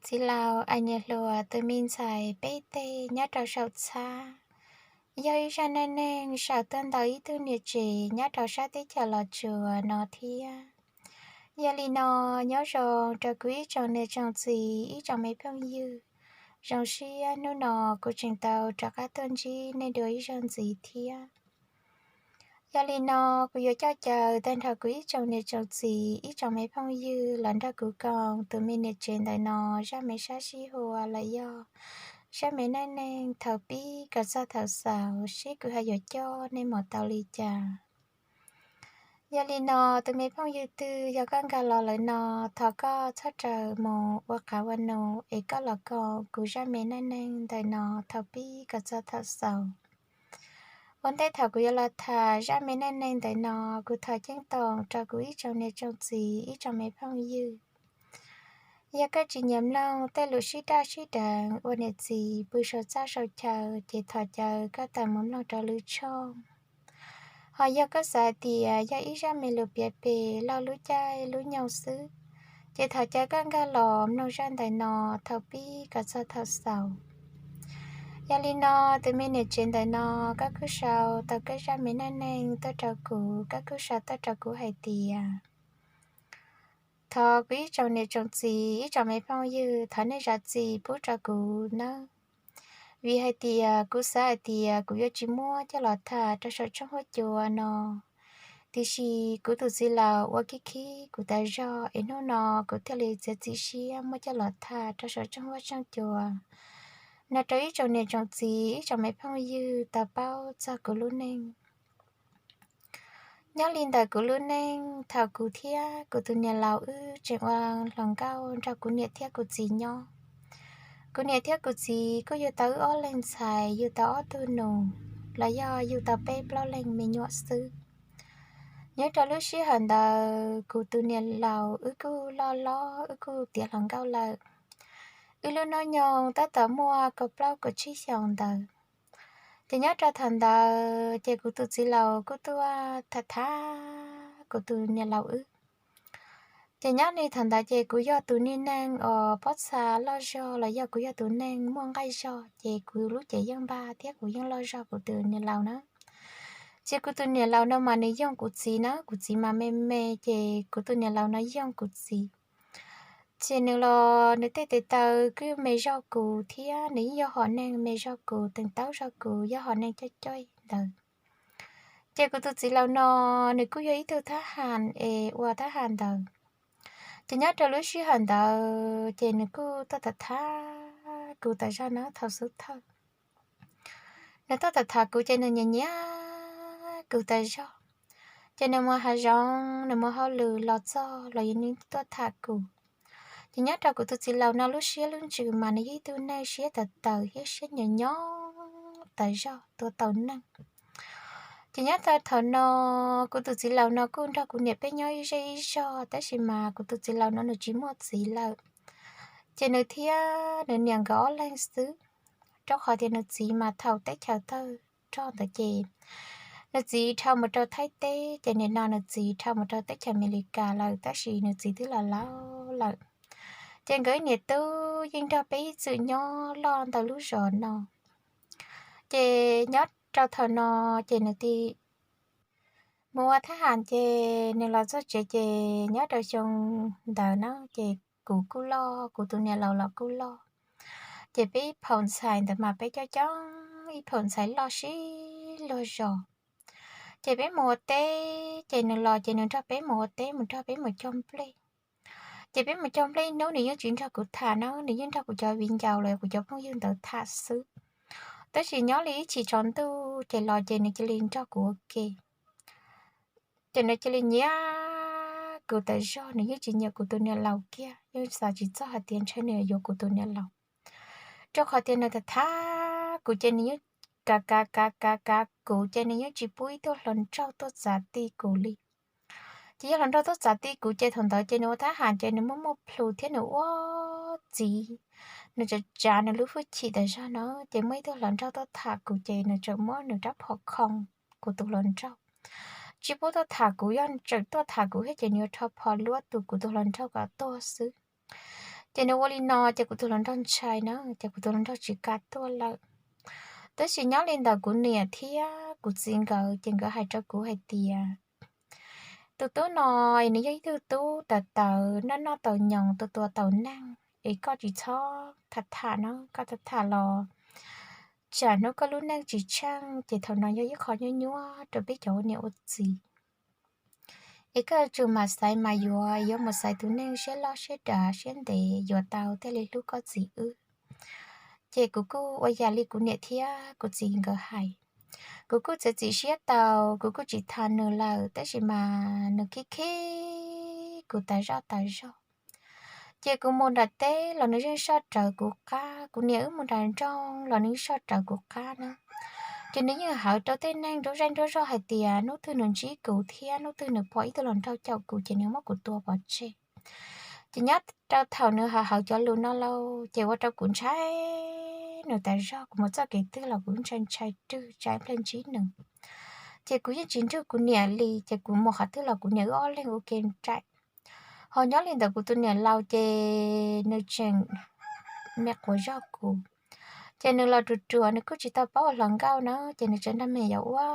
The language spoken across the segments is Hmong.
Txiv laus, ais niam hluas, tus me ntxhais peb teg nyob rau saum txhab, yog ib zaj neej neeg saum tuaj ntawm ib tug niam tsev nyob rau sab teb chaws Los Tsuas no thiab. Yog li no, nyob zoo rau kuv ib tsoom niam tsoom txiv, ib tsoom me phooj ywg. Zoo siab hnub no kuv tseem tau rov qab tuaj ntsib nej dua ib zaug ntxiv thiab. Yog li no, kuv yuav coj caw tag nrho kuv ib tsoom niam tsoom txiv, ib tsoom me phooj ywg los nrog kuv koom tus me niam tsev ntawm no zaj me sab sib hua los yog zaj me neej neeg thaum pib kom txog thaum xaus, seb kuv ho yuav coj nej mus tau li cas. Yog li no, tus me phooj ywg twg yog koj nkag los lawm no, thov koj txhob raws mus ua qav ua num es koj los koom kuv zaj me neej neeg ntawm no thaum pib kom txog thaum xaus. Ua ntej thaum kuv yuav los tham zaj me neej neeg ntawm no, kuv thov ceeb toom rau kuv ib tsoom niam tsoom txiv, ib tsoom me phooj ywg. Yog koj tsis nyiam mloog tej lus sib daj sib deev uas niam txiv pw saum txaj saum chaw, ces thov caw koj tawm mus mloog rau lwm tshooj. Ho yog koj xav hais tias yog ib zaj me lus piav pem lub caij lub nyoog xwb, ces thov caw koj nkag los mloog zaj ntawm no thaum pib kom txog thaum xaus. Yog li no, tus me niam tsev ntawm no, koj kuj sau tau koj zaj me neej neeg tuaj rau kuv, koj kuj sau tuaj rau kuv hais tias, thov kuv ib tsoom niam tsoom txiv, ib tsoom me phooj ywg, thov nej zam txim pub rau kuv nawb. Vim hais tias kuv xav hais tias kuv yuav tsis muab coj los tham rau saum tshooj huab cua no, tiam sis kuv tus txiv laus ua khib khib kuv tas zog es hnub no kuv thiaj li txiav txim siab muab coj los tham rau saum tshooj huab tshooj cua no rau ib tsoom niam tsoom txiv, ib tsoom me phooj ywg tau paub txog kuv lub neej. Nyob li ntawm kuv lub neej, thaum kuv thiab kuv tus niam laus wb tseem ua hluas nkauj nrog kuv niam thiab kuv txiv nyob, kuv niam thiab kuv txiv kuj yug tau wb ob leeg ntxhais, yug tau ob tug nus, los yog yug tau peb plaub leeg me nyuam xwb. Nyob rau lub sij hawm ntawd kuv tus niam laus wb kuj loj loj, wb kuj tiav hluas nkauj lawm. Wb lub hnub nyoog tab tom muaj kaum plaub kaum tsib xyoos ntawd. Ces nyob rau thaum ntawd ces kuv tus txiv laus kuj tuaj tham tham kuv tus niam laus wb. Ces nyob li thaum ntawd ces kuv yog tus niag neeg uas pob txha loj zog los yog kuv yog tus neeg muaj nqaij zog, ces kuv lub cev yeej npag thiab kuv yeej loj zog kuv tus niam laus na. Ces kuv tus niam laus no mas nws yoog kuv txiv na, kuv txiv mas me me, ces kuv tus niam laus no yoog kuv txiv. Ces nws los nws tej tes taw kuj me zog kuv thiab nws yeej yog hom neeg me zog kuv, teem taub zog kuv, yog hom neeg coj coj ntawd. Ces kuv tus txiv laus no nws kuj yog ib tug thab ham es ua thab ham ntawd. Ces nyob rau lub sij hawm ntawd ces nws kuj tuaj tham tham kuv tas zog na thaum xub thawj. Nws tuaj tham tham kuv ces nws nyiam nyiam kuv tas zog. Ces nws mus hav zoov, nws mus hauj lwm los txog los yeej tuaj tham kuv. Ces nyob rau kuv tus txiv laus no lub siab lub ntsws mas nws yog ib tug neeg siab tawv tawv thiab siab nyo nyob tas zog tua tau neeg. Ces nyob tau thaum no, kuv tus txiv laus no kuj nrog kuv niam peb nyob ib zej ib zog, tab sis mas kuv tus txiv laus no nws tsis muaj txiv lawm. Ces nws thiab nws niam nkawd ob leeg xwb, rau qhov tias nws txiv mas thaum teb chaws tawg rog ntawd ces nws txiv dhau mus rau Thaib teb, ces nim no nws txiv dhau mus rau teb chaws Amelikas lawm, tab sis nws txiv twb los laus lawm. Ces nkawd niam tub yeej nrog peb ib txwm nyob loj ntawm lub zos no. Ces nyob rau thaum no ces nws mus ua thab ham ces nws los txog tsev ces nyob rau xyoo ntawd na ces kuv kuj loj, kuv tus niam laus los kuj loj. Ces peb ib phaum ntxhais ntawd mas peb coob coob ib phaum ntxhais loj sib luag zos. Ces peb mus ua teb ces nws los ces nws nrog peb mus ua teb, mus nrog peb mus cog nplej. Ces peb mus cog nplej ib hnub nws yeej tsis nrog kuv tham na, nws yeej nrog kuv cov viv ncaus los kuv cov phooj ywg ntawd tham xwb. Tab sis nyob li ib chim tsaus ntuj ces los ces nws cia li nrog kuv ua ke. Ces nws cia li nyiam kuv tas zog, nws yeej tsis nyiam kuv tus niam laus kiag, yeej xav tsis txog hais tias ntshe nws yuav kuv tus niam laus. Rau qhov tias nws tham tham kuv ces nws yeej kav kav kav kav kav kuv ces nws yeej tsis pub ib tug hluas nraug tuaj txav ti kuv li. Ces yog hluas nraug tuaj txav ti kuv ces thaum ntawd ces nws ua thab ham ces nws muaj muaj plhus thiab nws ua txiv, nws tsav tsav nws lub hwj chim tas zog no, ces muaj ib tug hluas nraug tuaj tham kuv ces nws tseem muab nws rab phom khoo kuv tus hluas nraug. Tsis pub tuaj tham kuv, yog tseem tuaj tham kuv thiab ces nws yuav rho phom luab tus kuv tus hluas nraug kom tuag xwb. Ces nws ua li no ces kuv tus hluas nraug ntshai na, ces kuv tus hluas nraug tsis kam tuaj lawm. Tab sis nyob li ntawd kuv niam thiab kuv txiv nkawd ces nkawd hais rau kuv hais tias, tus tub no es nws yog ib tug tub tawv tawv, noj noj tau nyoos, tua tua tau neeg, es koj tsis txhob tham tham no, koj tham tham los tsam hnub koj lub neej tsis tsheej ces thaum no yog ib qho nyuaj nyuaj rau peb cov ua niam ua txiv. Es koj yuav tsum mam xaiv mas yuav, yuav mus xaiv tus neeg siab loj siab dav siab ntev yuav tau thiaj li hlub koj txiv wb. Ces kuv kuj ua yam li kuv niam thiab kuv txiv nkawd hais. Kuv kuj txiav txim siab tau, kuv kuj tsis tham nws lawm, tab sis mas nws khib khib kuv tas zoj tas zog. Ces kuv mus nram teb los nws yeej soj rawv kuv qab, kuv niam wb mus nram nroog los nws yeej soj rawv kuv qab na. Ces nws yeej hawv rau tej neeg nruab zej nruab zog hais tias hnub twg nws ntsib kuv thiab hnub twg nws pom ib tug hluas nraug caum kuv ces nws muab kuv tua pov tseg. Ces nyob rau thaum nws hawv hawv cov lus no lauj, ces ua rau kuv ntshai nws tas zog, kuv mus txoj kev twg los kuv ntshai ntshai rwg tsam ib pliag ntsib nws. Ces kuv yeej tsis nrug kuv niam li, ces kuv mus qhov twg los kuv niam wb ob leeg ua ke nraim. Ho nyob li ntawd kuv tus niam laus ces nws tseem me quav zog kuv, ces nws los ruam ruam nws kuj tsis tau paub ua hluas nkauj na, ces nws tseem nrog me nyuam yaus ua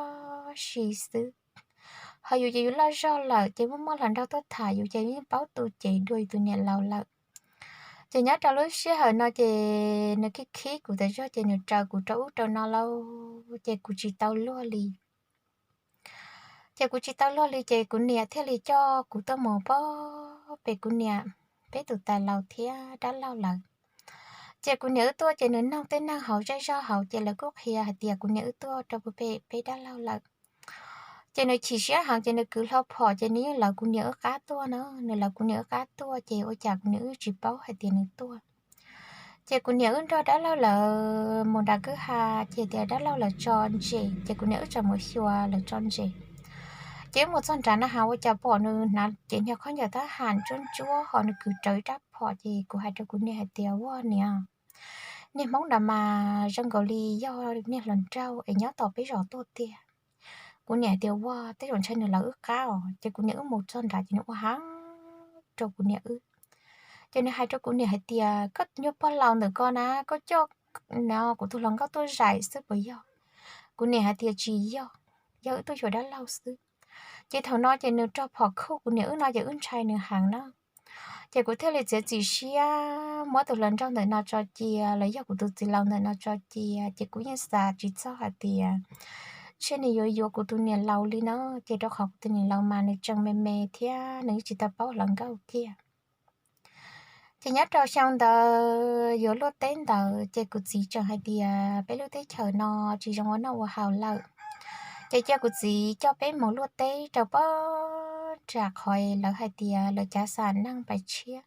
si xwb. Ho yus ces yus loj zog lawm ces muaj muaj hluas nraug tuaj tham yus ces yeej paub tu cev dua yus tus niam laus lawm. Ces nyob rau lub sij hawm no ces nws khib khib kuv tas zog ces nws raws kuv rau ub rau no lauj, ces kuv tsis tau luag li. Ces kuv tsis tau luag li ces kuv niam thiaj li coj kuv tuaj mus pem kuv niam peb tus tais laus thiab dab laug lawv. Ces kuv niam wb tuaj ces nws noog tej neeg hauv zej zog hauv ces lawv kuj qhia hais tias kuv niam wb tuaj rau pem peb dab laug lawm. Ces nws chim siab heev ces nws kwv hlo phom ces nws yeej lawv kuv niam wb qab tuaj na, nws lawv kuv niam wb qab tuaj ces ua cas kuv niam wb tsis paub hais tias nws tuaj. Ces kuv niam wb nrog dab laug lawv mus nram kwj ha, ces tias dab laug lawv tso ntses ces kuv niam wb tseem mus xyuas lawv tso ntses. Ces wb mus txog nrad na has ua cas pom nws hnav cev niag khaub ncaws tab ham ntsuab ntsuab ho nws kwv rawv ib rab phom ces kuv hais rau kuv niam hais tias, ua niam, niag Hmoob nrad mas zoo nkaus li yog niag hluas nraug es nyob tom peb zos tuaj tiag. Kuv niam hais tias, ua tej zaum ntshai nws lawv wb qab os. Ces kuv niam wb mus txog nrad ces nws ua heev rau kuv niam wb. Ces nws hais rau kuv niam hais tias, koj nyuag pog laus ntawm ko na, koj coj no kuv tus hluas nkauj tuaj zais xwb puas yog? Kuv niam hais tias tsis yog, yog wb tuaj xyuas dab laug xwb. Ces thaum no ces nws rog phom khuj kuv niam wb no ces wb ntshai nws heev na. Ces kuv thiaj li txiav txim siab muab tus hluas nraug ntawm no tso cia los yog kuv tus txiv laus ntawm no tso cia, ces kuv yeej xav tsis txog hais tias ntshe nws yuav yuav kuv tus niam laus li no, ces rau qhov kuv tus niam laus mas nws tseem me me thiab nws yeej tsis tau paub hluas nkauj kiag. Ces nyob rau xyoo ntawd yuav luaj teb ntawd ces kuv txiv tseem hais tias peb lub teb chaws no tsis zoo ua noj ua haus lawm, ces cia kuv txiv coj peb mus luaj teb rau puag nram qhov lawv hais tias lawv cav xam neej pais tshiab,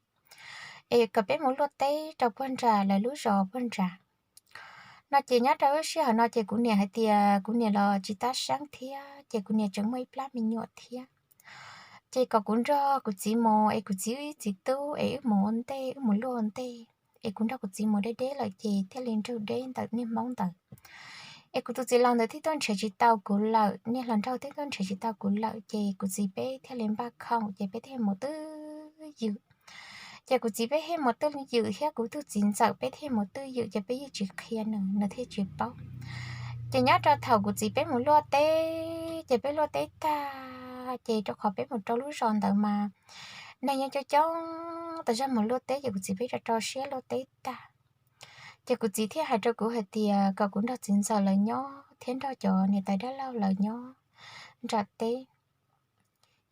es kom peb mus luaj teb rau puag nram lawv lub zos puag nrad no. Ces nyob rau lub sij hawm no ces kuv niam hais tias kuv niam los tsis tab seeb thiab ces kuv niam tseem muaj ib plab me nyuam thiab, ces kom kuv nrog kuv txiv mus es kuv txiv wb ib txiv tub es wb mus ua ntej, wb mus luaj ua ntej, es kuv nrog kuv txiv mus deb deb lawm ces thiaj li nrug deb ntawm niag Hmoob ntawd. Es kuv tus txiv laus ntawd thiaj tuaj nrhiav tsis tau kuv lawm, niag hluas nraug thiaj tuaj nrhiav tsis tau kuv lawm, ces kuv txiv peb thiaj li npaj khoom ces peb thiaj mus twj ywm. Ces kuv txiv peb thiaj mus twj ywm thiab kuv tus txiv ntxawm peb thiaj mus twj ywm, ces peb yeej tsis qhia nws, nws thiaj tsis paub. Ces nyob rau thaum kuv txiv peb mus luaj teb, ces peb luaj teb tag ces rau qhov peb mus rau lub zos ntawd mas neeg yeej coob coob tas zog mus luaj teb, ces kuv txiv peb rau rau siab luaj teb tag, ces kuv txiv thiaj hais rau kuv hais tias kom kuv nrog txiv ntxawm lawv nyob thiab nrog cov niam tais dab laug lawv nyob nram teb,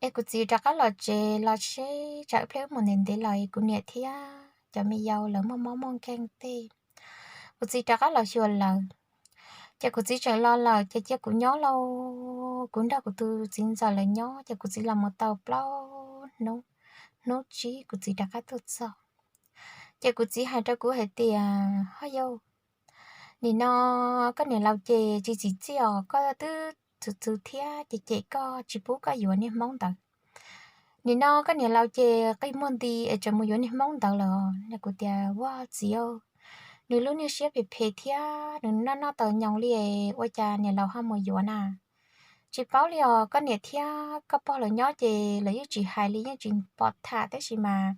es kuv txiv rov qab los tsev los seb tsam ib pliag wb mus ntev ntev los kuv niam thiab cov me yau lawv muaj mob muaj nkeeg tej. Kuv txiv rov qab los xyuas lawv, ces kuv txiv tseem los lawm ces cia kuv nyob lauj, kuv nrog kuv tus txiv ntxawm lawv nyob, ces kuv txiv los mus tau plaub hnub, hnub tsib kuv txiv rov qab tuaj txog. Ces kuv txiv hais rau kuv hais tias, ho yau, nim no koj niam laus ces tsis txim txiaj os, koj twb txwv txwv thiab ces cem koj tsis pub koj yuav niag Hmoob ntawd. Nim no koj niam laus ces qi muag nti es tseem mus yuav niag Hmoob ntawd lawm. Kuv tias, ua txiv, nws lub niag siab phem phem thiab nws noj noj tau nyoos li, ua cas niam laus ho mus yuav na? Tsis paub li os, koj niam thiab koj pog lawv nyob ces lawv yeej tsis hais li, yeej tsis pom tham, tab sis mas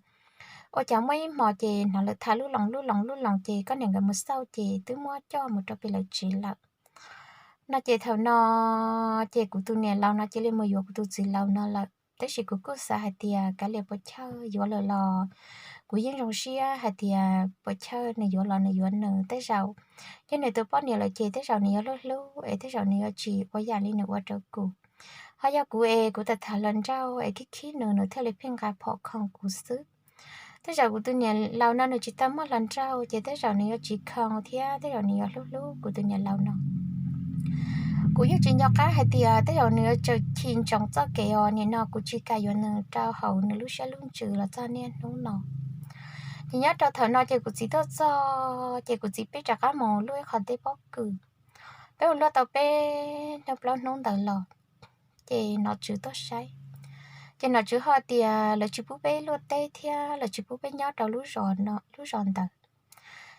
Ua cas muaj ib hmo ces hnov lawv tham lub loos lub loos lub loos ces koj niam nkawd mus xauj ces twb muab coj mus rau pem lawv tsev lawm. No ces thaum no ces kuv tus niam laus no cia li mus yuav kuv tus txiv laus no lawm, tab sis kuv kuj xav hais tias kav liam puas chawj yuav lawm los kuv yeej zoo siab hais tias puas chawj nws yuav los nws yuav nws, tej zaum yog nws tus poj niam lawm ces tej zaum nws yuav hlub hlub es tej zaum nws yuav tsis ua yam li nws ua rau kuv. Ho yog kuv es kuv tham tham hluas nraug es khib khib nws, nws thiaj li pheej nqa phom khoom kuv xwb. Tej zaum kuv tus niam laus no nws tsis tau muaj hluas nraug ces tej zaum nws yuav tsis khoom thiab tej zaum nws yuav hlub hlub kuv tus niam laus no. Kuv yeej tsis nco qab hais tias tej zaum nws yuav tseem chim ntsoov txoj kev os, nim no kuv tsis kam yuav nws rau hauv nws lub siab lub ntsws los txog niaj hnub no. Ces nyob rau thaum no ces kuv txiv tuaj txog ces kuv txiv peb rov qab mus luaj ib qho teb pob kws. Peb mus luaj tau peb hnub plaub hnub ntawd los ces nom tswv tuaj saib. Ces nom tswv ho tias lawv tsis pub peb luaj teb thiab lawv tsis pub peb nyob rau lub zos ntawd,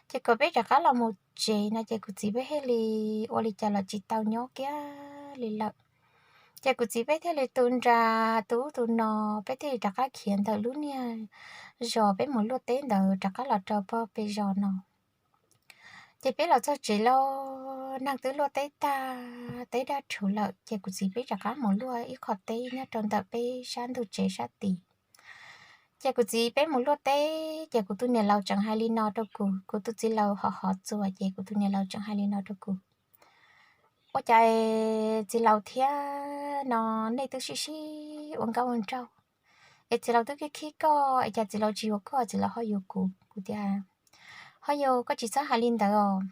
ces kom peb rov qab los mus tsev no ces kuv txiv peb thiaj li ua li cas los tsis tau nyob kiag li lawm. Ces kuv txiv peb thiaj li tu nra tu ub tu no, peb thiaj li rov qab khiav ntawm lub niag zos peb mus luaj teb ntawd rov qab los rau pog pem zos no. Ces peb los txog tsev lauj, neeg twb luaj teb tag, teb daj rhuv lawm ces kuv txiv peb rov qab mus luaj ib qho teb nyob rau ntawm peb sab ntug tsev sab tid. Ces kuv txiv peb mus luaj teb ces kuv tus niam laus tseem hais li no rau kuv, kuv tus txiv laus hov hov txuas ces kuv tus niam laus tseem hais li no rau kuv, ua cas txiv laus thiab no nej twb sib sib ua nkauj ua nraug es txiv laus twb khib khib koj es cas txiv laus tsis yuav koj txiv laus ho yuav kuv? Kuv tias ho yuav, koj tsis txhob hais li ntawd os.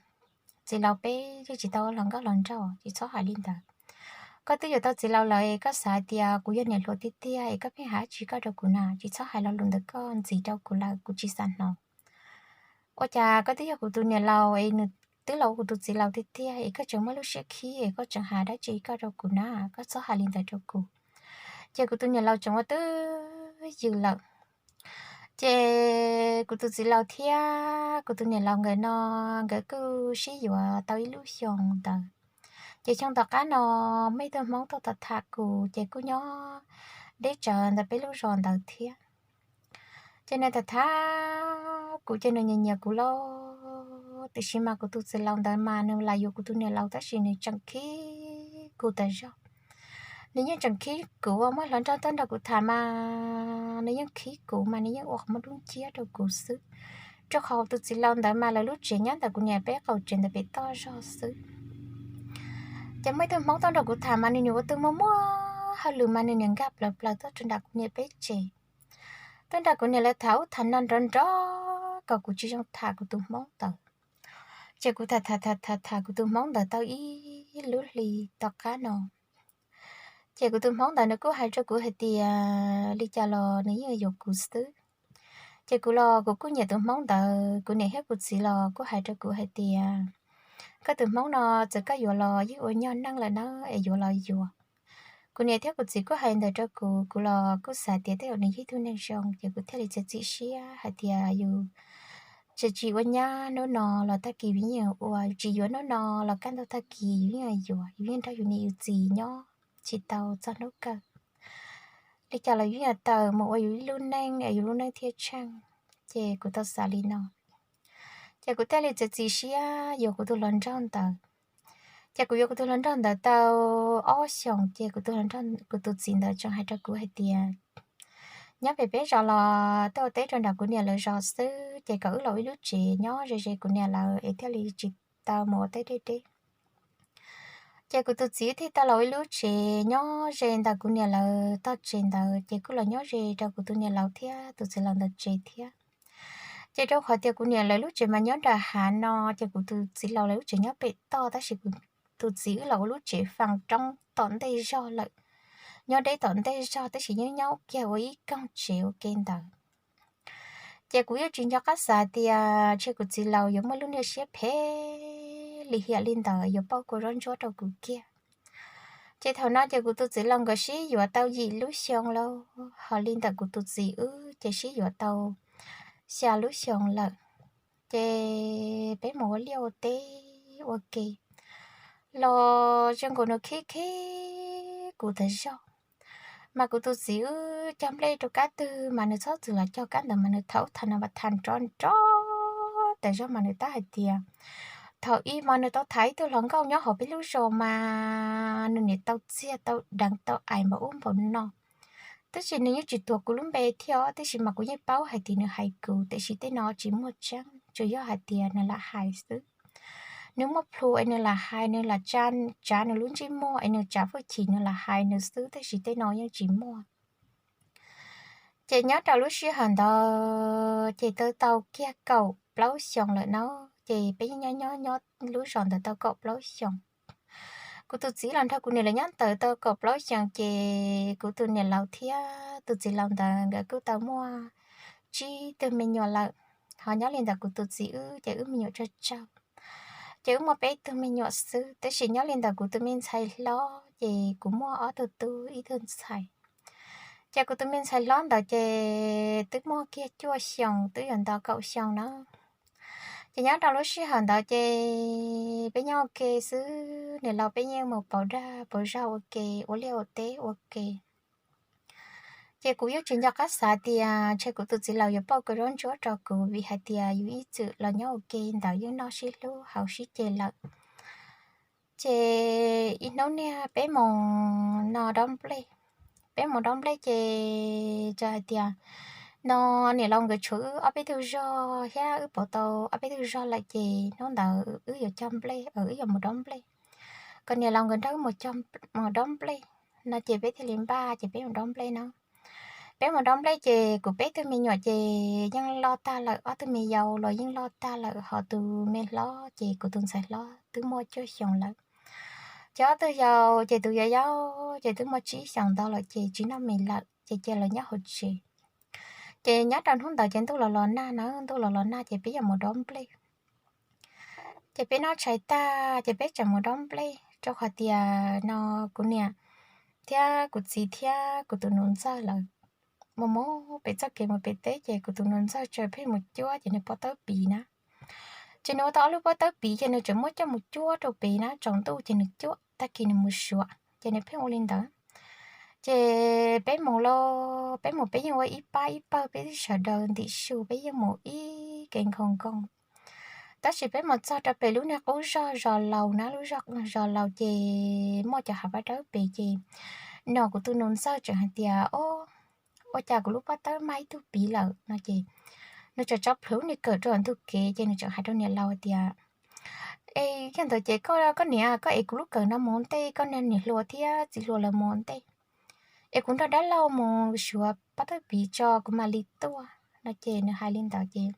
Txiv laus peb yeej tsis tau ua hluas nkauj hluas nraug, tsis txhob hais li ntawd. Koj twb yuav tau txiv laus lawm es koj xav hais tias kuv yog niam hluas tiag tiag es koj pheej hais dab tsi koj rau kuv na, tsis txhob hais lo lus ntawd koj ntxiv rau kuv lawm kuv tsis xav hnov. Ua cas koj twb yog kuv tus niam laus es nws twb los ua kuv tus txiv laus tiag tiag es koj tseem muaj lub siab khib es koj tseem hais dab tsi koj rau kuv na, koj txhob hais li ntawd rau kuv. Ces kuv tus niam laus tseem ua twj ywm lawm. Ces kuv tus txiv laus thiab kuv tus niam laus nkawd no nkawd kuj sib yuav tau ib lub xyoos ntawd. Ces xyoo tom qab no muaj ib tug Hmoob tuaj tham tham kuv ces kuj nyob deb tsawv ntawm peb lub zos ntawd thiab. Ces nws tham tham kuv ces nws nyiam nyiam kuv lauj, tiam sis mas kuv tus txiv laus ntawd mas nws lam yuav kuv tus niam laus tab sis nws tseem khib kuv tas zog. Nws yeej tseem khib kuv, muaj hluas nraug tuaj nrog kuv tham mas nws yeej khib kuv mas nws yeej ua qhov muag dub nciab rau kuv xwb. Rau qhov tus txiv laus ntawd mas lawv lub tsev nyob ntawm kuv niam peb qaum tsev ntawm pem toj zog xwb. Ces muaj ib tug Hmoob tuaj nrog kuv tham mas nws niam ua tus muaj muaj hauj lwm mas nws niam nkag plaws plaws tuaj rau nram kuv niam peb tsev, tuaj nrog kuv niam lawv tham ub tham no nrov nrov kom kuv tsis zoo tham kuv tus Hmoob ntawd. Ces kuv tham tham tham tham tham kuv tus Hmoob ntawd tau ib lub hli tom qab no, ces kuv tus Hmoob ntawd nws kuj hais rau kuv hais tias li cas los nws yeej yuav kuv xwb. Ces kuv los kuv kuj nyiam tus Hmoob ntawd, kuv niam thiab kuv txiv los kuj hais rau kuv hais tias koj tus Hmoob no txawm koj yuav los yeej ua nyog neej lawm na, es yuav los yuav. Kuv niam thiab kuv txiv kuj hais ntawd rau kuv, kuv los kuj xav tias tej zaum nws yog ib tug neeg zoo, ces kuv thiaj li txiav txim siab hais tias yus tsis ua nyab hnub no los tag kis yus yeej ua, yus tsis yuav hnub no los kaj ntug tag kis yus yeej yuav, yus yeej nrog yus niam yus txiv nyob tsis tau txog hnub kawg. Li cas los yus yeej tawm mus ua yus ib lub neej es yus lub neej thiaj tsheej. Ces kuv tau xav li no, ces kuv thiaj li txiav txim siab yuav kuv tus hluas nraug ntawd. Ces kuv yuav kuv tus hluas nraug ntawd tau ob xyoos ces kuv tus hluas nraug, kuv tus txiv ntawd tseem hais rau kuv hais tias nyob pem peb zos los tuaj ua teb rau nram kuv niam lawv zos xwb, ces kom wb los ua ib lub tsev nyob ze ze kuv niam lawv es thiaj li tsis tau mus ua teb deb deb. Ces kuv tus txiv thiaj tau los ua ib lub tsev nyob ze ntawm kuv niam lawv tog tsev ntawd, ces kuj los nyob ze rau kuv tus niam laus thiab tus txiv laus ntawd tsev thiab. Ces rau qhov tias kuv niam lawv lub tsev mas nyob nram hav no, ces kuv tus txiv laus lawv lub tsev nyob pem toj, tab sis kuv tus txiv wb los ua lub tsev faa roob tom ntej zog lawm, nyob deb tom ntej zog tab sis yeej nyob kiag ua ib koog tsev ua ke ntawd. Ces kuv yeej tsis nco qab xav tias ntshe kuv txiv laus yuav muaj lub niag siab phem lim hiam li ntawd yuav pauj kua zaub ntsuab rau kuv kiag. Ces thaum no ces kuv tus txiv laus nkawd sib yuav tau yim lub xyoo lawm, ho li ntawm kuv tus txiv wb ces sib yuav tau xya lub xyoo lawm. Ces peb mus ua liaj ua teb ua ke los zoo nkaus nws khib khib kuv tas zog. Mas kuv tus txiv wb cog nplej rau kab twg mas nws txhob txwm los cog kab ntawd, mas nws thauj ub thauj no mas tham nrov nrov tas zog mas nws tab hais tias thaum ub mas nws tau tham ib tug hluas nkauj nyob hauv peb lub zos mas nws niam tau txiag tau deev tau aim npaum ub npaum no. Tab sis nws yeej tsis tuav kuv lub npe thiab os, tab sis mas kuv yeej paub hais tias nws hais kuv, tiam sis tej no tsis muaj tseeb, tsuas yog hais tias nws lam hais xwb. Nws muaj plhu es nws lam hais, nws lam tsa, tsav nws lub ntsej muag es nws tsav hwj chim nws lam hais nws xwb, tab sis tej no yeej tsis muaj. Ces nyob rau lub sij hawm ntawd ces twb tau kiag kaum plaub xyoos lawm no, ces peb nyob nyob nyob lub zos ntawd tau kaum plaub xyoos. Kuv tus txiv los nrog kuv niam lawv nyob ntawd tau kaum plaub xyoos, ces kuv tus niam laus thiab tus txiv laus ntawd nkawd kuj tau muaj tsib tug me nyuam lawm. Ho nyob li ntawd kuv tus txiv wb ces wb me nyuam tsawg tsawg, ces wb muaj peb tug me nyuam xwb, tab sis nyob li ntawd kuv tus me ntxhais hlob ces kuv muaj ob tug tub ib tug ntxhais. Ces kuv tus me ntxhais hlob ntawd ces twb muaj kiag cuaj xyoos, twb yuav nto kaum xyoo na. Ces nyob rau lub sij hawm ntawd ces peb nyob ua ke xwb, niam laus peb yeej mus pauv dag pauv zog ua ke, ua liaj ua teb ua ke. Ces kuv yeej tsis nco qab xav tias ntshe kuv tus txiv laus yuav pauj kaw zaub ntsuab rau kuv, vim hais tias yus ib txwm los nyob ua ke ntawd yeej noj sib hlub haus sib ce lawm. Ces ib hnub niag peb mus no dob nplej, peb mus dob nplej ces txawm hais tias no niam laus nkawd tshuav wb ob peb tug zog thiab wb pauv tau ob peb tug zog lawm, ces hnub ntawd wb yuav cog nplej, wb yuav mus dob nplej, kom niam laus nkawd nrog wb mus dob nplej no, ces peb thiaj li npaj ces peb mus dob nplej no. Peb mus dob nplej ces kuv peb tug me nyuam ces yeej loj tag lawm, ob tug me yau los yeej loj tag lawm, ho tus me hlob ces kuv tus ntxhais hlob twb muaj cuaj xyoos lawm. Ces ob tug yau ces tus yau yau ces twb muaj tsib xyoos ntau lawm ces tsis noj mis lawm ces cia lawv nyob hauv tsev. Ces nyob rau hnub ntawd ces ntuj los los nag na, ntuj los los nag ces peb yuav mus dob nplej. Ces peb noj tshais tag ces peb tseem mus dob nplej, rau qhov tias no kuv niam thiab kuv txiv thiab kuv tus nus ntxawg lawv mus mus pem txoj kev mus pem teb, ces kuv tus nus ntxawg tseem pheej mus cuab ces nws pob tawb piv na. Ces nws ua tau ob lub pob tawb piv ces nws tseem muab coj mus cuab rau pem na, tsaus ntuj ces nws cuab, tag kis nws mus suav, ces nws pheej ua li ntawd. Ces peb mus los peb mus peb yeej ua ib pab ib pawg, peb sawv daws ntim su peb yeej mus ib ke nkaus nkoos. Tab sis peb mus txog rau pem lub niag qub zos zos laus na, lub zos laus ces muaj cov hav pab dawb pem ces no kuv tus nus ntxawg tseem hais tias, O, ua cas kuv lub pob tawb maj ib tug piv lawm no ces nws tseem tso plhuav nws kawm rau ntug kev ces nws tseem hais rau niam laus tias, E, yog ntawd ces koj, koj niam, koj ev kuv lub kawm no mus ntej, koj niag niam hluas thiab txiv hluas lawv mus ntej, es kuv nrog dab laug mus suav pob tawb piv tso kuv mam li tuaj no ces nws hais li ntawd ces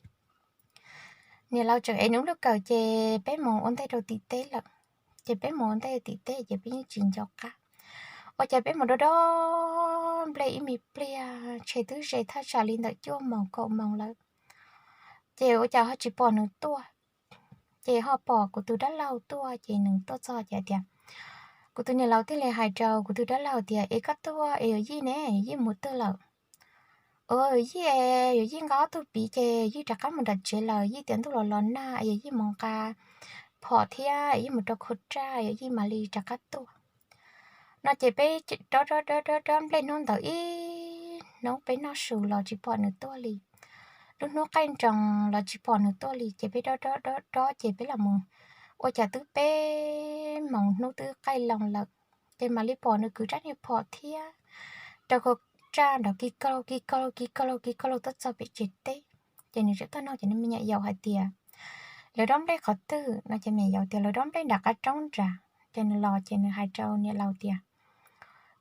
niam laus tseem ev nws lub kawm ces peb mus ua ntej rau tim teb lawm. Ces peb mus ua ntej tim teb ces peb yeej tsis nco qab, ua cas peb mus dob dob nplej ib me pliag ntshe twb ze thaj tsam li ntawm cuaj moos kaum moos lawm. Ces ua cas ho tsis pom nws tuaj, ces ho pom kuv tus dab laug tuaj, ces nws tuaj txog ces tias, kuv tus niam laus thiaj li hais rau kuv tus dab laug tias, Es koj tuaj es yawm yij ne, yij mus twg lawm? Yawm yij, yawm yij nqa ob tug piv ces yij rov qab mus nram tsev lawm, yij tias ntuj los los nag es yawm yij mus nqa phom thiab yij mus rau khua raj, yawm yij mam li rov qab tuaj no ces peb dob dob dob dob nplej hnub ntawd ib hnub, peb noj su los tsis pom nws tuaj li. Lub hnub qaij nroos los tsis pom nws tuaj li ces peb dob dob dob dob ces peb los mus ua cas twb peb moos hnub twb qaij loo lawm, ces mam li pom nws kwv rab niag phom thiab rau khua raj nrov kis kaug laug kis kaug laug kis kaug laug kis kaug laug tuaj txog pem tsev teb. Ces nws tseem tuaj nug cov me nyuam yaus hais tias, Lawv dob nplej qhov twg no? Ces me nyuam yaus tias, Lawv dob nplej nram qab roob nrad. Ces nws los ces nws hais rau niam laus tias,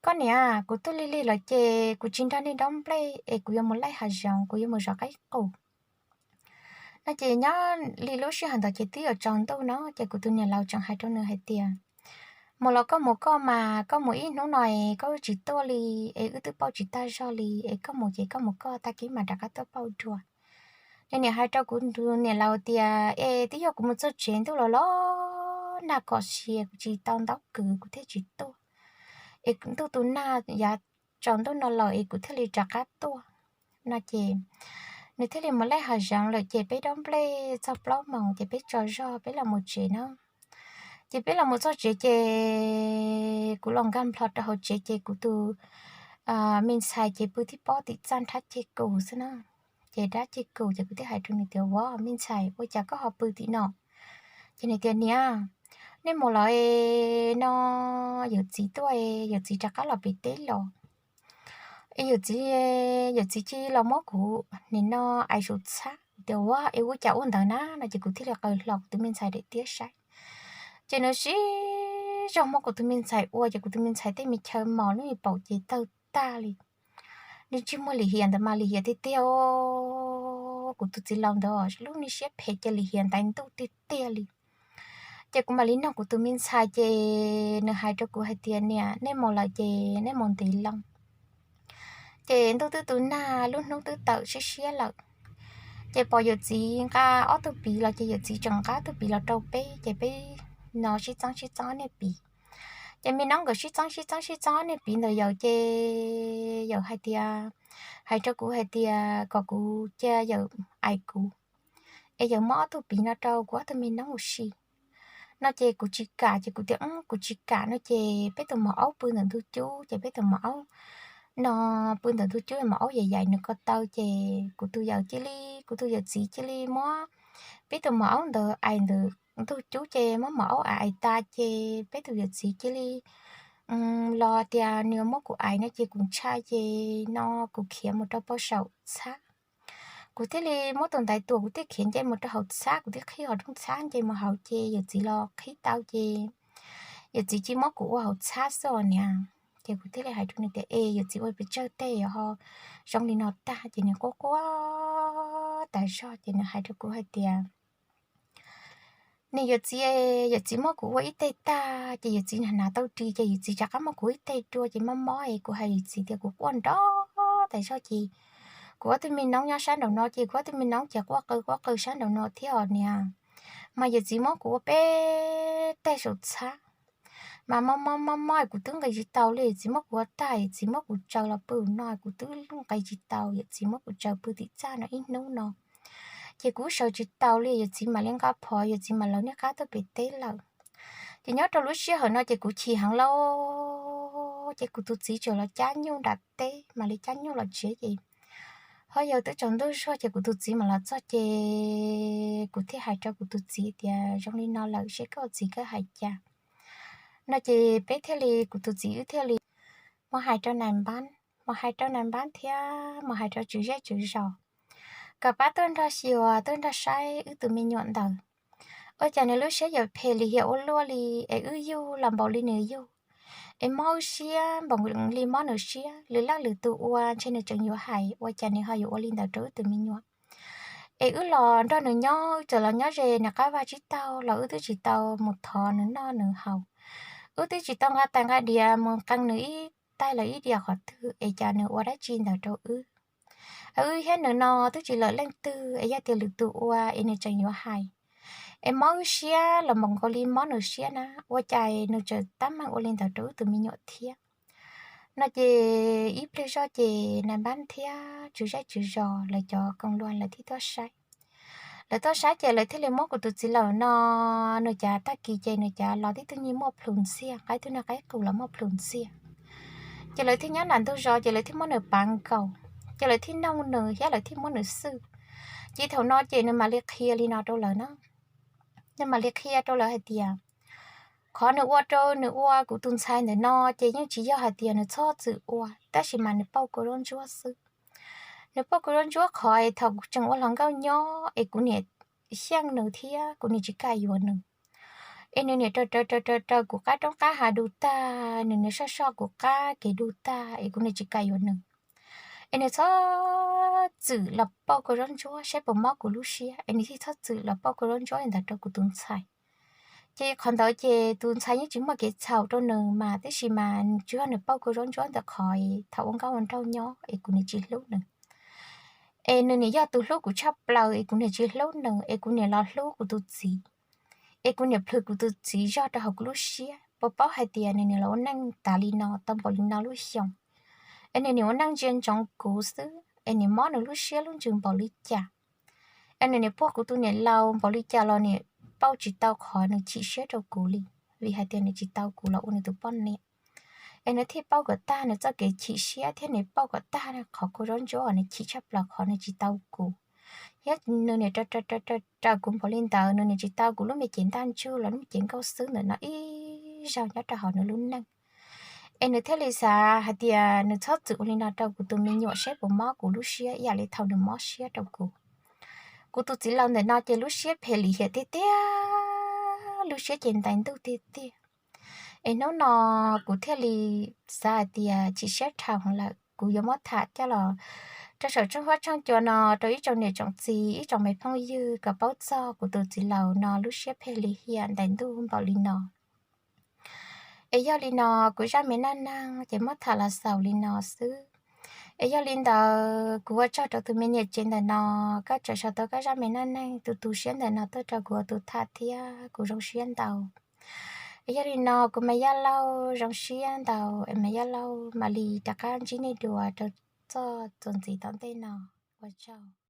Koj niam, kuv tuaj lig lig lawm ces kuv tsis nrog nej dob nplej es kuv yuav mus laij hav zoov, kuv yuav mus zov qaib qus no. Ces nyob li lub sij hawm ntawd ces twb yuav tsaus ntuj no ces kuv tus niam laus tseem hais rau nws hais tias, Mus los koj mus koj mas, koj mus ib hnub no es koj tsis tuaj li, es wb twb pauj tsis tag zog li, es koj mus ces koj mus koj, tag kis mam rov qab tuaj pauj dua. Nws niam hais rau kuv tus niam laus tias, Es twb yog kuv mus txog tsev ntuj los los nag kom sia, kuv tsis tau ntaub kwv kuv thiaj tsis tuaj, es ntuj tus nag yav tsaus ntuj no lawm es kuv thiaj li rov qab tuaj no ces nws thiaj li mus laij hav zoov lawm ces peb dob nplej txog plaub moos ces peb tsaug zog peb los mus tsev na. Ces peb los mus txog tsev ces kuv los nkag nplho rau hauv tsev ces kuv tus me ntxhais ces pw tib pob tim txaj nrhab ceg kus xwb na. Ces nrhab ceg kus ces kuv thiaj hais rau nws tias, Ua, me ntxhais, ua cas koj ho pw tim no? Ces nws tias, Niam, nej mus lawm no, yawm txiv tuaj, yawm txiv rov qab los pem teb los. Yawm txiv, yawm txiv cia li los muab kuv nim no ais saum txhab. Tias, Ua, es ua cas ua ntawd na? No ces kuv thiaj li qaws hlo kuv tus me ntxhais daim tiab saib. Ces nws sib zog muab kuv tus me ntxhais ua, ces kuv tus me ntxhais tej me chaw mos lub me paum ces tawg tag li. Nws tsis muaj lim hiam ntawd mas lim hiam tiag tiag. Kuv tus txiv laus ntawd lub niag siab phem ces lim hiam ntais ntuj tiag tiag li. Ces kuv mam li nug kuv tus me ntxhais, ces nws hais rau kuv hais tias, Niam, nej mus lawm ces nej mus ntev loo. Ces ntuj twb tu nag, lub hnub twb tawm siab siab lawm. Ces pom yawm txiv nqa ob tug piv los, ces yawm txiv tseem nqa ob tug piv los rau peb, ces peb no sib txeeb sib txeeb ob niag piv. Ces me noob nkawd sib txeeb sib txeeb sib txeeb ob niag piv ntawd yawm, ces yawm hais tias, hais rau kuv hais tias kom kuv cia yawm ais kuv, es yawm muab ob tug piv no rau kuv ob tug me noob ua si. No ces kuv tsis kam, ces kuv tias, Kuv tsis kam. No ces peb tus mos aub pw ntawm ntug cub, ces peb tus mos aub no pw ntawm ntug cub, mos aub yaim yaim nws ko taw, ces kuv tus yawm cia li, kuv tus yawm txiv cia li muab peb tus mos aub ntawd ais ntawm ntug cub, ces muab mos aub ais ais tas, ces peb tus yawm txiv cia li los tias nws muab kuv ais no, ces kuv ntshai, ces no kuv khiav mus rau pem saum txhab. Kuv thiaj li muab tus ntaiv tuam, kuv thiaj khiav nce mus rau hauv txhab, kuv thiaj qhib hauv rooj txhab nce mus hauv, ces yawm txiv los qhib tau, ces yawm txiv cia li muab kuv ua hauv txhab xwb os niam. Ces kuv thiaj li hais rau nws tias, Es yawm txiv ua pes tsawg tej ho zoo li no tag? Ces nws quaj quaj tas zog, ces nws hais rau kuv hais tias, Nws yawm txiv, yawm txiv muab kuv ua ib teg tag, ces yawm txiv hnav tau ris, ces yawm txiv rov qab muab kuv ib teg dua, ces mob mob es kuv hais yawm txiv tias kuv quaj nrov tas zog, ces kuv ob tug me noob nyob sab nraum no, ces kuv ob tug me noob ces quaj qw quaj qw sab nraum no thiab os niam. Mas yawm txiv muab kuv ua peb teg saum txhab, mas mob mob mob mob kuv twb nqis tsis tau li. Yawm txiv muab kuv ua tag, yawm txiv muab kuv tsaws los pw no kuv twb nqis tsis tau, yawm txiv muab kuv tsaws pw tim txaj no ib hnub no, ces kuv sawv tsis tau li. Yawm txiv mam li nqa phom, yawm txiv mam lawv niaj qab tuaj pem teb lawm. Ces nyob rau lub sij hawm no ces kuv chim heev lauj, ces kuv tus txiv txawm los cab nyuj nram teb, mam li cab nyuj los tsev, ces ho yog twb tsaus ntuj zog ces kuv tus txiv mam los txog, ces kuv thiaj hais rau kuv tus txiv tias, Zoo li no lawm, seb koj txiv koj hais cas? No ces peb thiaj li, kuv tus txiv wb thiaj li mus hais rau nais npab, mus hais rau nais npab thiab mus hais rau tswv zej tswv zos kom pab tuaj nrog xyuas, tuaj nrog saib wb tus me nyuam ntawd. Ua cas nws lub siab yuav phem lim hiam ua luaj li, es wb yug los npaum li nws yug, es mob wb siab npaum li mob nws siab, lwm leej lwm tus ua ntshe nws tseem yuav hais, ua cas nws ho yuav ua li ntawd rau wb tus me nyuam? Es wb los nrog nws nyob, wb txawm los nyob ze nws qab vaj tsib taug los wb twb tsis tau mus thov nws noj nws haus, wb twb tsis tau nqa tais nqa diav mus qee nws ib taig los ib diav qhov twg, es cas nws ua dab tsi ntawd rau wb? Wb thiab nws no twb tsis lawm leej twg, es yog tias lwm tus ua es nws tseem yuav hais, es mob wb siab los npaum nkaus li mob nws siab na, ua cas nws tseem tab meeg ua li ntawd rau wb tus me nyuam thiab? No ces ib pliag zog ces nais npab thiab tswv zej tswv zos lawv cov koom luag lawv thiaj tuaj saib. Lawv tuaj saib ces lawv thiaj li muab kuv tus txiv lawm no, nws cav tag kis ces nws cav los tib tug nyiaj muaj plhus ntxiag, qaib tug nyiaj qaib qus los muaj plhus ntxiag. Ces lawv thiaj nyob nram ntug zos ces lawv thiaj muab nws pav nkaus, ces lawv thiaj noog nws thiab lawv thiaj muab nws xwj. Ces thaum no ces nws mam li qhia li no rau lawv na, nws mam li qhia rau lawv hais tias, qhov nws ua rau nws ua kuv tus ntxhais ntawm no ces yeej tsis yog hais tias nws txhob txwm ua, tab sis mas nws pauj kua zaub ntsuab xwb. Nws pauj kua zaub ntsuab qhov es thaum kuv tseem ua hluas nkauj nyob es kuv niam xyeej nws thiab kuv niam tsis kam yuav nws, es nws niam raws raws raws raws raws kuv qab roob qab hav du tag, nws niam soj soj kuv qab kev du tag es kuv niam tsis kam yuav nws. Es nws txhob txwm los pauj kua zaub ntsuab saib puas mob kuv lub siab, es nws thiaj txhob txwm los pauj kua zaub ntsuab li ntawd rau kuv tus ntxhais. Ces qhov ntawd ces tus ntxhais yeej tsis muaj kev txhaum rau nws mas, tab sis mas tsuas yog nws pauj kua zaub ntsuab ntawm qhov thaum ua nkauj ua nraug nyob es kuv niam tsis hlub nws. Es nws niam yog tus hlub kuv tshaj plaws es kuv niam tsis hlub nws, es kuv niam los hlub kuv tus txiv, es kuv niam plhws kuv tus txiv zog rau hauv kuv lub siab. Puas paub hais tias nws niam los ua neej tas li no tau npaum li no lub xyoo, es nws niam ua neej ntsia ntsoov kuv xwb, es niam mob nws lub siab lub ntsws npaum li cas, es nws niam puag kuv tus niam laus npaum li cas los niam pauj tsis tau qhov nws chim siab rau kuv li, vim hais tias nws tsis tau kuv los ua nws tus poj niam. Es nws thiaj paub kom tag nws txoj kev chim siab thiab nws paub kom tag qhov kua zaub ntsuab uas nws chim tshaj plaws qhov nws tsis tau kuv. Thiab nws niaj raws raws kuv npaum li ntawd, nws niaj tsis tau kuv lub me cev ntaj ntsug los lub me cev nkauj xwb ntawm no ib zaug nyob rau hauv nws lub neej. Es nws thiaj li xav hais tias nws txhob txwm ua li no rau kuv tus me nyuam seb puas mob kuv lub siab ib yam li thaum nws mob siab rau kuv. Kuv tus txiv laus ntawm no ces lub siab phem lim hiam tiag tiag, lub siab ces ntais ntuj tiag tiag. Es hnub no kuv thiaj li xav hais tias chim siab dhau lawm, kuv yuav muab tham coj los rau saum tshooj huab tshooj cua no rau ib tsoom niam tsoom txiv, ib tsoom me phooj ywg kom paub txog kuv tus txiv laus no lub siab phem lim hiam ntais ntuj npaum li no. Es yog li no, kuv zaj me neej neeg ces muab tham los xaus li no xwb. Es yog li ntawd, kuv ua tsaug rau tus me niam tsev ntawm no, koj tseem sau tau koj zaj me neej neeg tu tu siab ntawm no tuaj rau kuv ua tus tham thiab kuv zoo siab ntau. Es yog li no, kuv Maiv Yaj Lauj zoo siab ntau, es Maiv Yaj Lauj mam li rov qab ntsib nej dua rau txoj txuas ntxiv tom ntej no. Ua tsaug.